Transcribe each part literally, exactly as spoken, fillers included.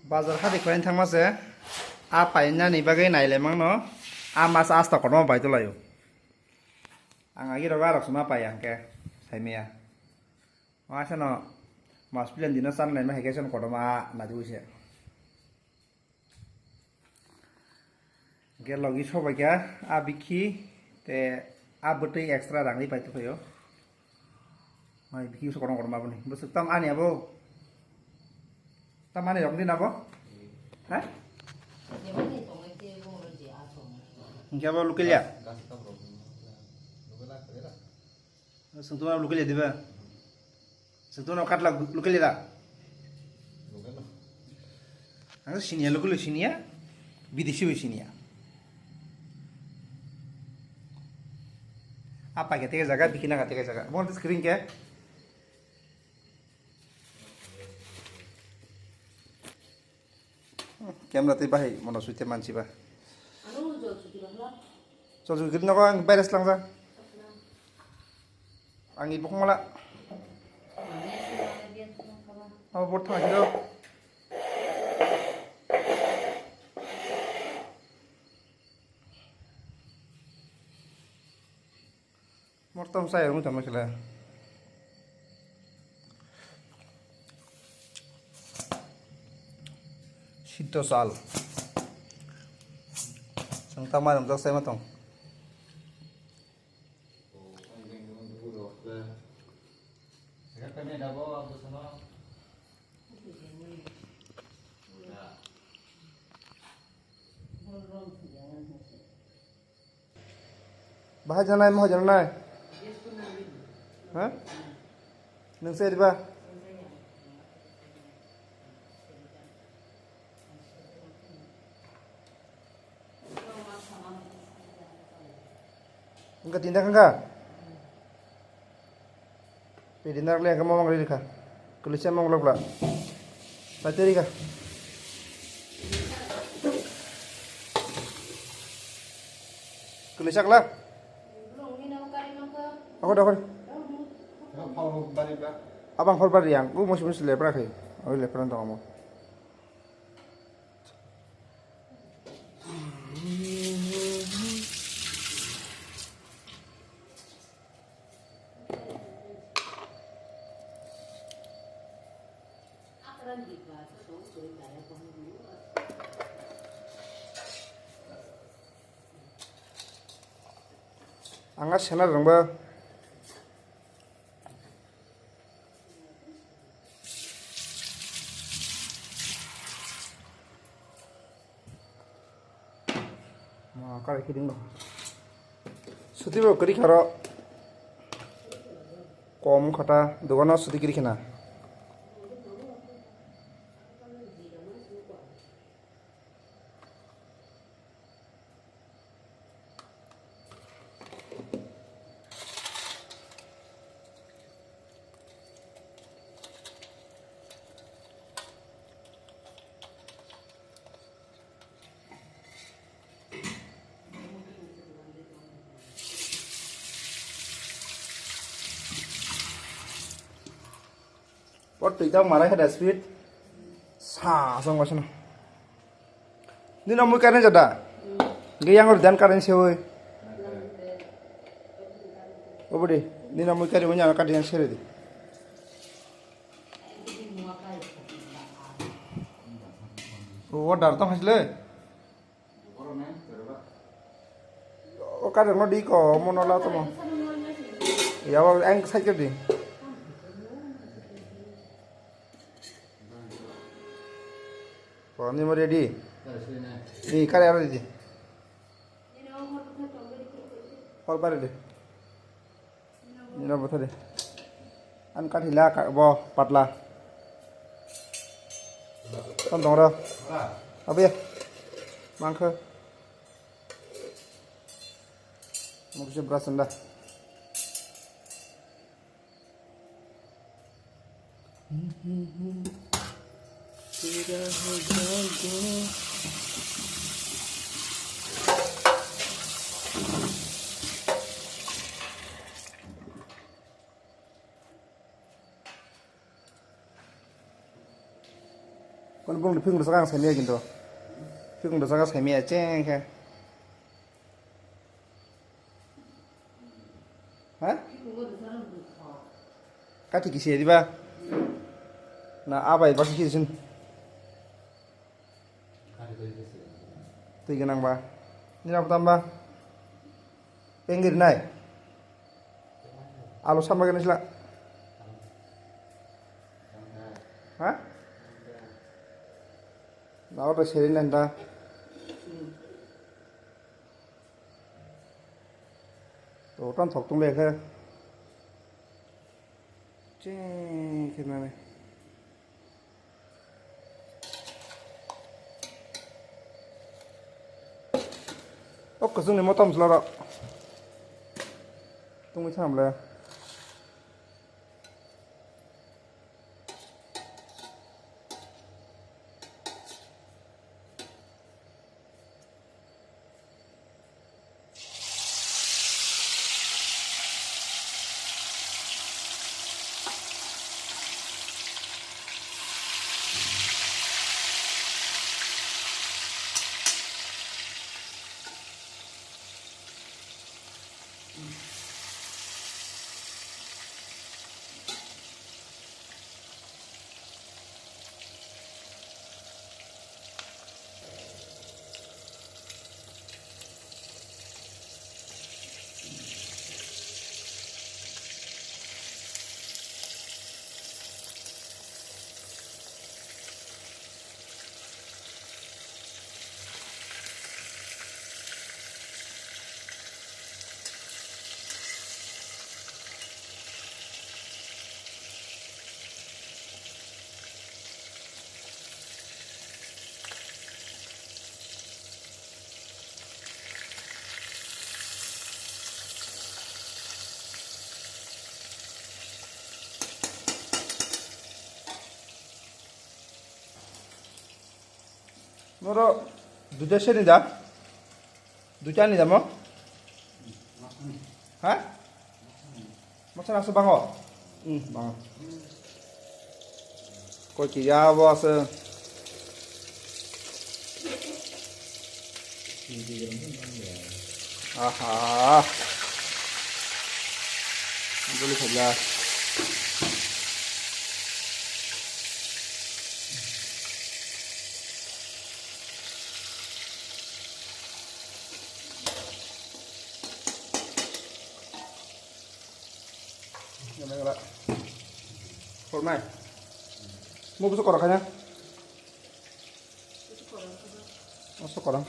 Bazar hadi khlaina thangma se, a painani bagwi nailaimano, a mas asta kotorma bai tulaio. Ang agi rogo arok suma pai ang khe, saimaya. Asano mas pilan dino chan naima hai khe son kotorma a naidu se. Hingke logi sobaikha a bikhi te a bwtwi extra rangri pai tongphaio. Mai bikhi se kotorma kotorma boni. Bwswk tam ani abo? Tam ani rok din abo? Ha? Hingke abo lukilya? Sengtuna lukile diba? Sengtuna katla lukile da? Ang siniya lukile siniya, bidesi bai siniya. Apa ke tege jaga, bikina ka tege jaga. Bon screen ke? Camera tei bahai mono suite mansi ba. Jol suite nogo ang virus langjak. Ang ibo khongla. Abo bor thang siro. Mortom sai rung tama kila. Siddho sal. Sengtama rung jak sai matong. Bahai janai, mohai janai. Ha? Nung se riba? Engka tindak engka. Pidi nak le engka mamang riri kha. Kulisa mamang lok la. Pati rika. Kulisa kla. Aku dah aku. Abang hor bari yang. Aku masih masih lepra khe. Aku lepra nang kamu. Ang a senar rwngba. Ma kare kiring no. Suti bo kari kharo. Kom khata dogano suti kiri khena. Pot twi tang marai hada speed. Sa song wasana. Nino mui kare jada. Ge yang dan kare sewi. Obodi. Nino mui kare wanya kare yang sere di. O dar tong hasle. O kare no di ko mo no la to mo. Ya wa ang sai ke di. Ko ni mo ready. Ni kare aro di. Hor bare de. Nino botha de. An kathila ka bo patla. Ton dong ro. Abi. Mangkho. Mukse brush anda. Kon bung phikung rwchak ang saimaya kinto. Phikung rwchak ang saimaya cheng khe. Ha? Kathi kisi diba? Na abai basi kisi sin. Twi gwnang ba. Nini abo tamba. Pengir nai. Alu sama gini sila. Ha? Nao to seri nanda. To tan thok tung le khe. Cheng khe nani. O kwchwngni motom sla rw. Tungwi thang le. Noro duita seni da? Duita ni da mo? Ha? Masa nasa bango? Hmm, bango. Koi ki ya bo ase. Aha. Dulu saja. Hormai. Mo buso korok kanya. Oso korang.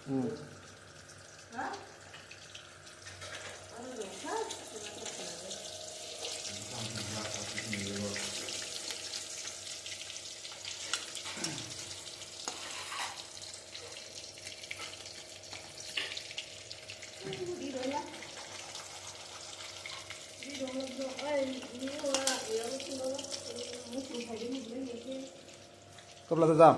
Hmm. Tobla jam.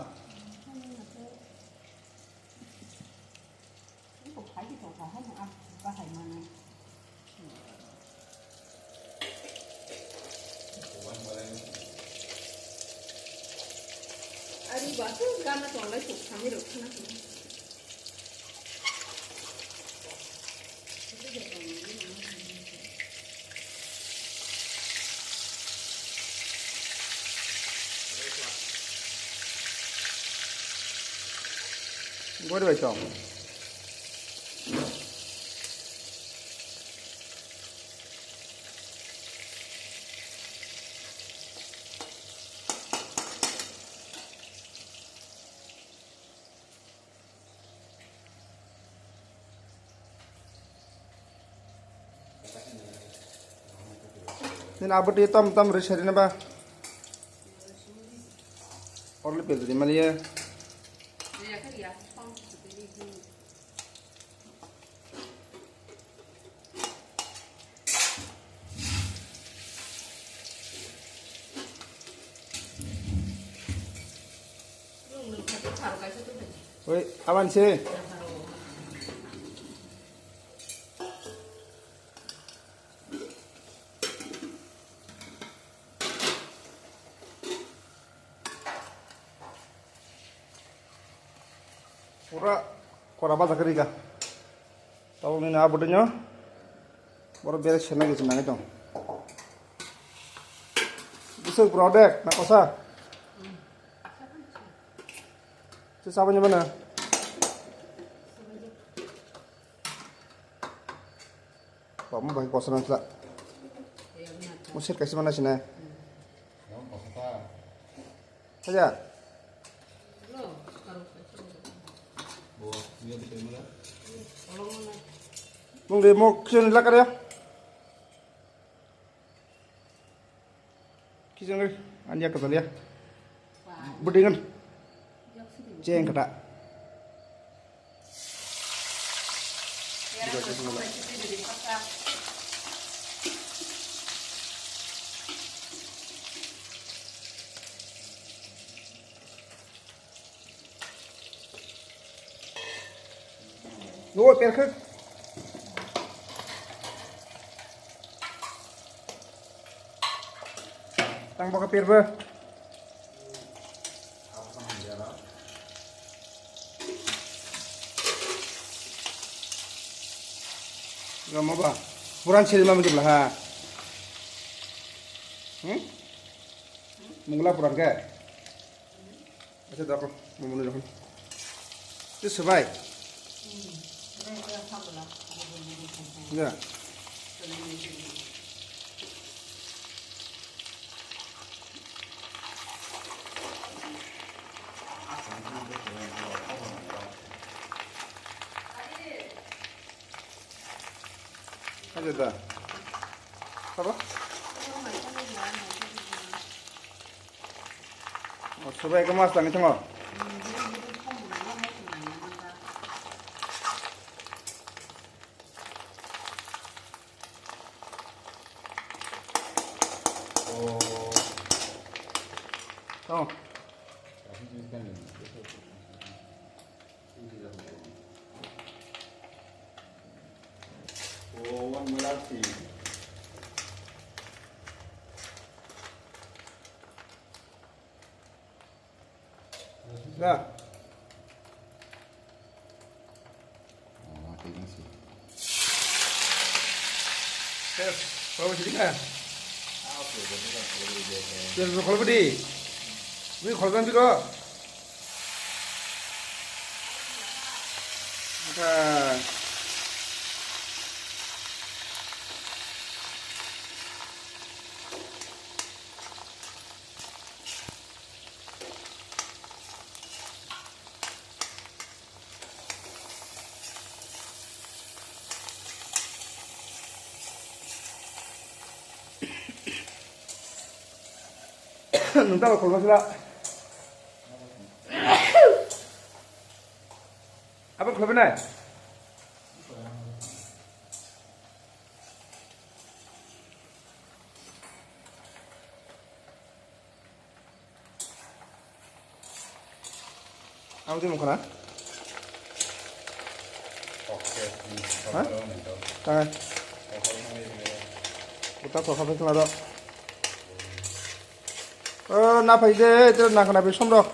Ari ba tu gana tonglai tuk kami rok khana kami. Gori bai tong. Nini abo twi tom tom rwi sari na ba? Orle pezri maliya. Oi, aban se. Pura kora baja kari ga. Tabuk nini abo dino. Boro bere sena gisi nangi tong. Bising product na kosa. Sisa apa nyamana? Bama bai kosa nang sila. Musir kaisa mana sina. Aja. Mung de mo kichon la kare. Kichon re anya kata ya. Budingan. Ceng kata. Nuhur perkhuk. Tang baka perba. Rama ba. Puran siri mami kibla ha. Hmm? Mungla puran ke? Acha, dakho, mamuni dakho. Tu sebai. Ya. Acha da. Sabo? O, subai khe mas tangwi thango. Thango. Ya. Yes, kalau sini kan? Yes, kalau bedi. Ini kalau kan juga. Nah. Nung tabo khulma sila. Abo khulma nai. Ang twi mukha na? Ha? Tangai. Uta kokha bai khna do. O, na phai de, te na khna bai som rok.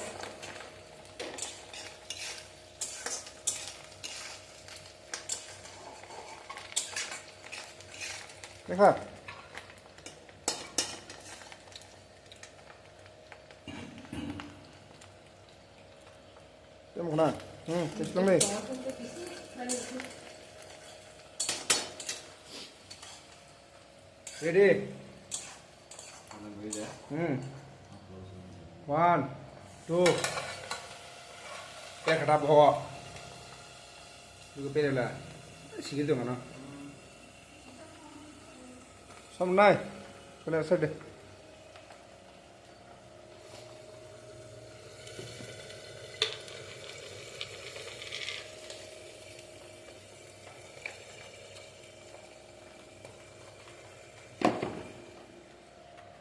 Lekha. Tamo khna. Hmm, test lang ni. Ready? Hmm. One, two. Pek hata boho. Iku pek la. Sigil dong ano. Som nai. Kena sede.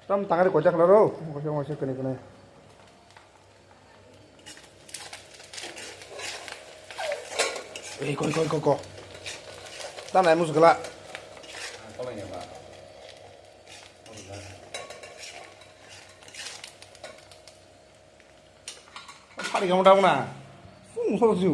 Tam tangari kojak laro, kojak masih kene kene. Eh, koi, koi, koi, koi. Tanai musgala. Pari kamu daw na. Sung so ju.